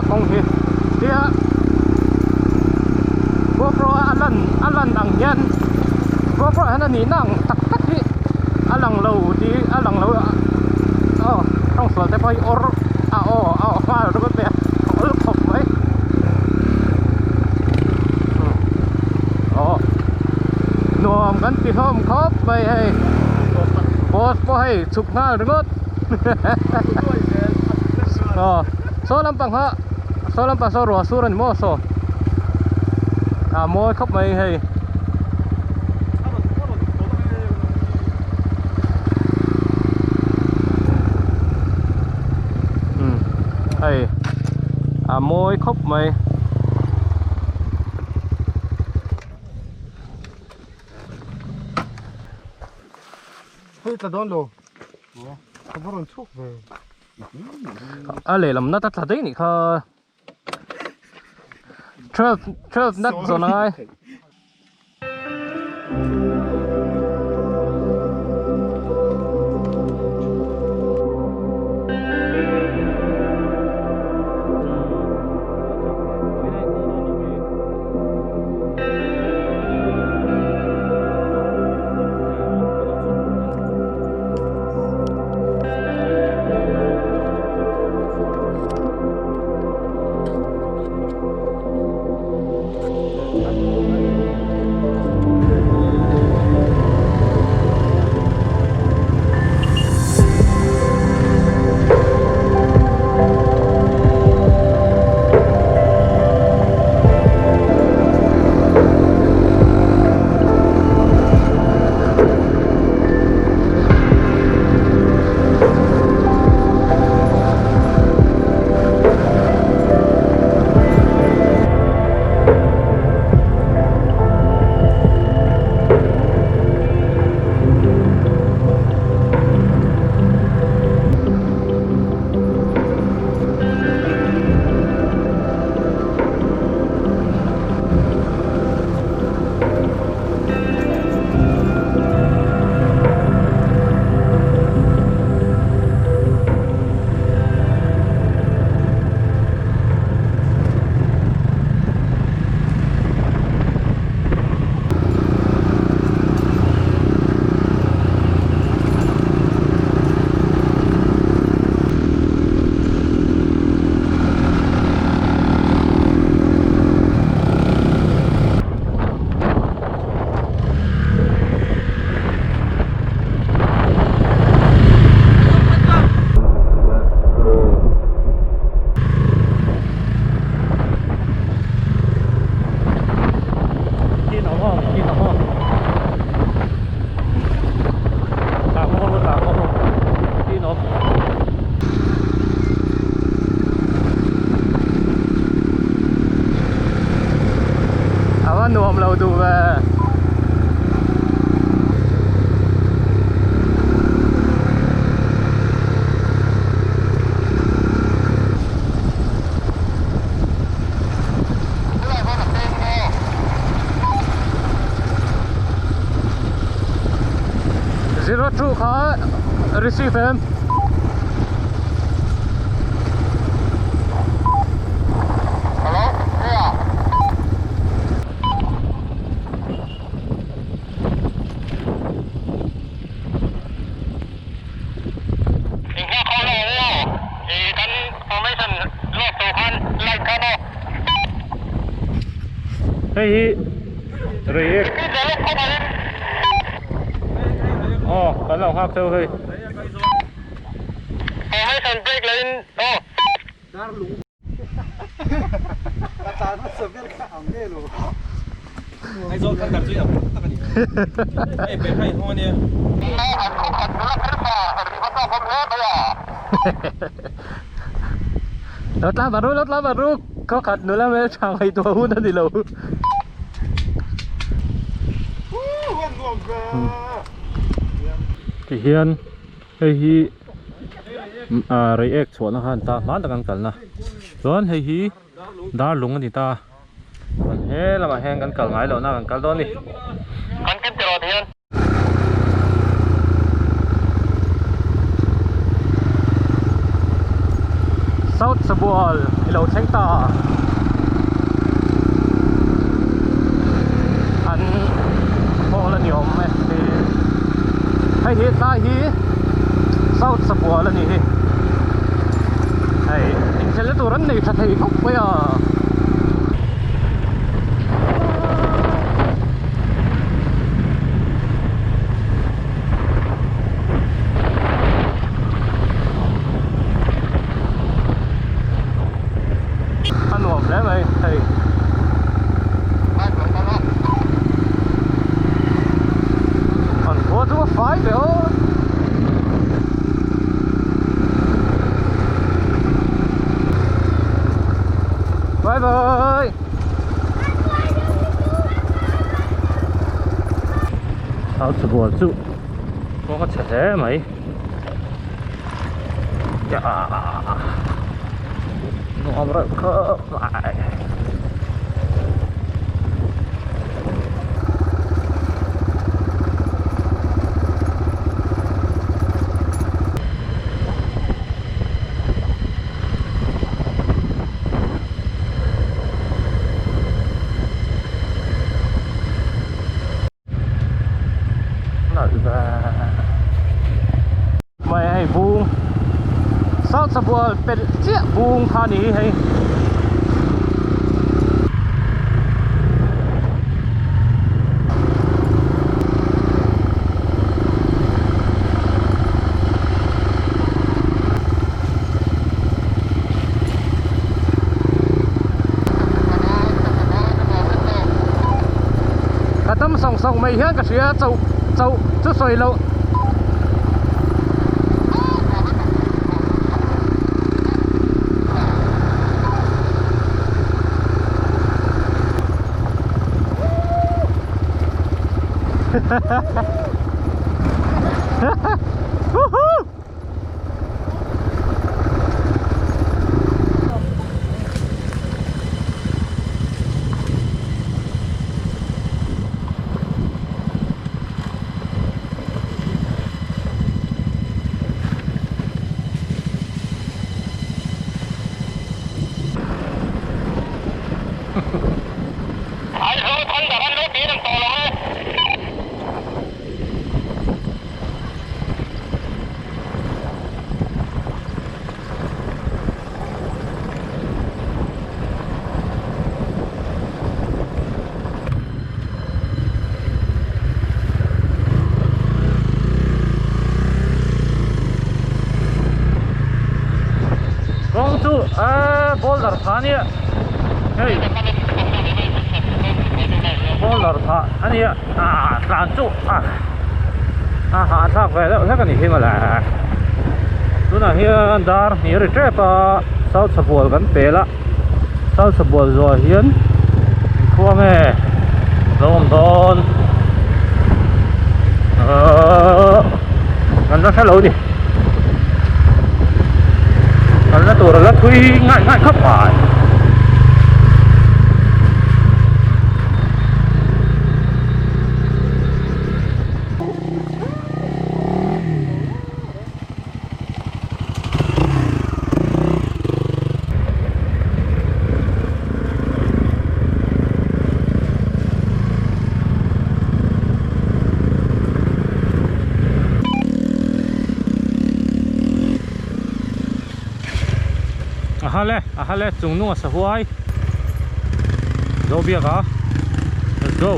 kawng hi tia GoPro a a lan a lan ang hian GoPro ah hian a nihna ang tak tak hi a lang lo tih a lang lo a aw tawngsual te pawh hi awr a aw a aw nghal ringawt mai a a awl khawp mai aw nuam kan ti hlawm khawp mai hei boss pawh hei chhuk nghal ringawt aw saw lampang kha saw lampang saw ruah sur a ni maw saw a mawi khawp mai hei. Hei a mawi khawp mai. Hei tla dawn lo ka va rawn chhuk ve. A lehlam nat a tla daih nih kha. 12 12 nat zawn angai. A va nuam lo duh ve. 02 kha receive em. Hello, yeah. Inghak ho lo aw, i kan formation lawk tur khan light kha maw. Hei hi Reiek. Aw, kan lo nghak cheu hei. Formation break loin aw. Lo tlang vat ru, lo tlang vat ru, khaw khat nula hmeltha ngaihtuah hun a ni lo. Tihian hei hi ah reiek chhuahna khan ta hma tak an kalna chuan hei hi darlung a ni ta chuan he lamah hian kan kal ngai lohna kan kal dawn a ni. So. South Sabual i lo thleng ta an hall a ni awm e hei hei hi tlai hi South Sabual a ni hi hei inkhelhna tur an nei tha thei khawp mai a. A nuam hle mai hei. An khua chu a fai ve aw. Bye bye. Thau chhubual chu kawng a chhe hle mai nuam reuh khawp mai. Mai hei bung South Sabual pelh chiah bung kha ni hi hei. Ka dam sawng sawng mai hian ka hria chauh chauh chu sawi loh. Woohoo! Aizawl Thunder an lo tih reng tawh lo e. Kawng chu eee boulder tha ania hei boulder tha ania. Ah tlan chu ah a hahthlak ve deuh hlek a nih hi mawle tunah hian dar hnih a ri tep a South Sabual kan pel a South Sabual zawh ah hian engkhua nge lo awm dawn ahh kan la hre lo a ni kalna tur a la thui ngaih ngaih khawp mai. A hal e a hal e chung nung a sahuai zo biak a let's go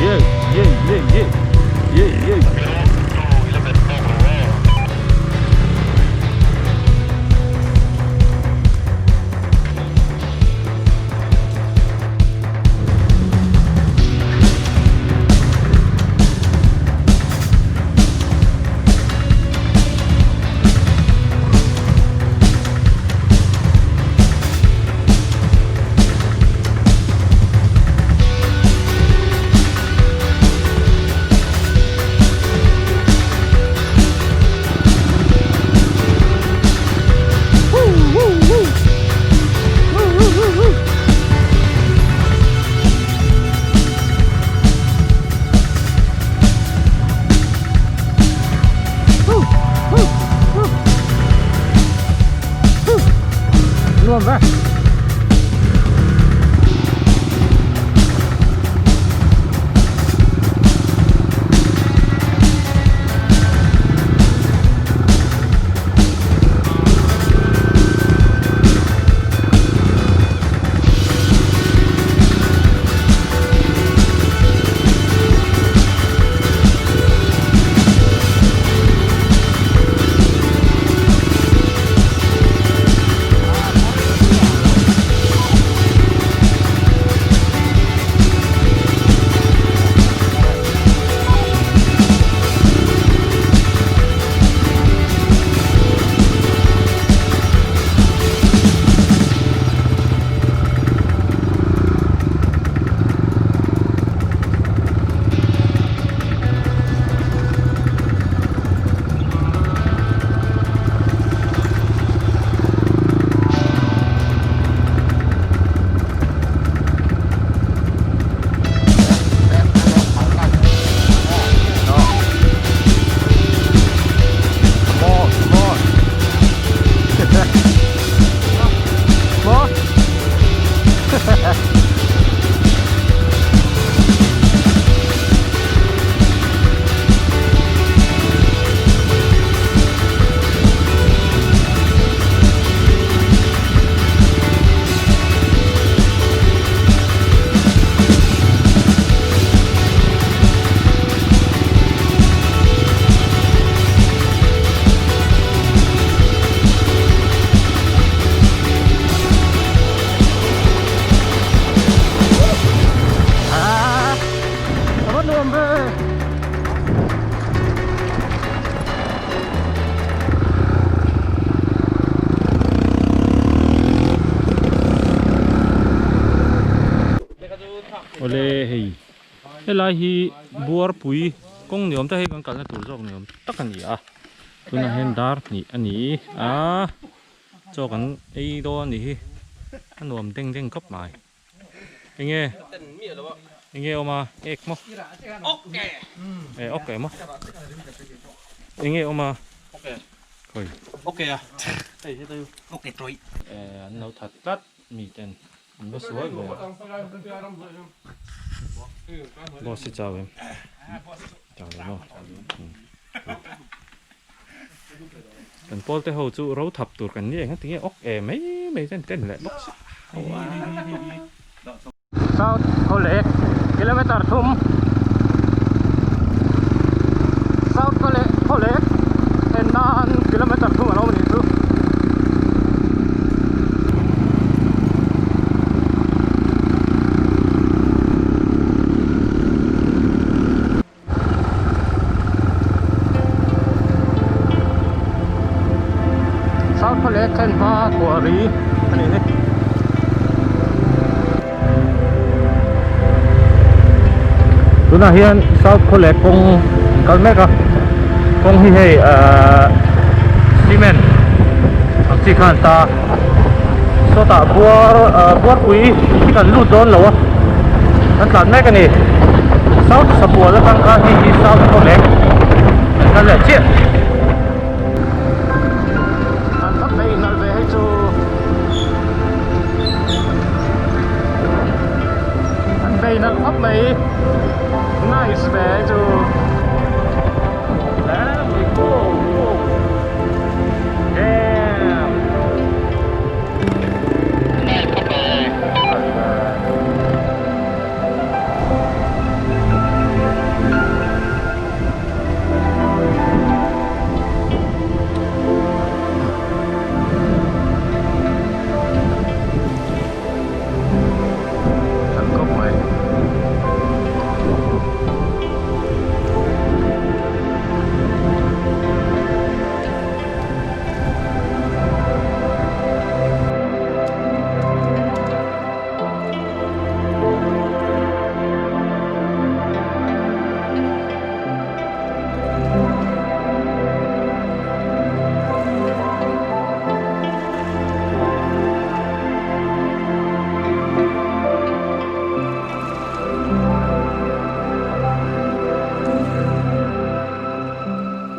yeah yeah yeah yeah yeah yeah Nuam ve. Awle hei helai hi buarpui kawng ni awm tak hei kan kalna tur zawk ni awm tak a ni a tunah hian dar hnih a ni a chaw kan ei dawn a nih hi a nuam deng deng khawp mai. Enge enge awm a ek maw e ok maw enge awm a khawi ok a hei heta chu ok tawih e an lo that tlat mi ten an va sual ve boss hi chau em chau lo maw Kan pawl te ho chu ro thap tur kan ni eng a tinge awk e mai mai ten ten leh bawk si. South Khawlek kilometer thum South Khawlek Khawlek en nan kilometer thum a lo ni chu. South Khawlek thlen hma kuahri a ni hi. Tunah hian South Khawlek kawng an kal mek a, kawng hi hei ahh cement ang chi kha an ta a, sawtah buar ahh buarpui hi kan lut dawn lo a, kan tlan mek a ni. South Sabual atang khan hei hi South Khawlek an kal leh chiah. An thap mai inalh ve hei chu an bei nalh khawp mai nice ve.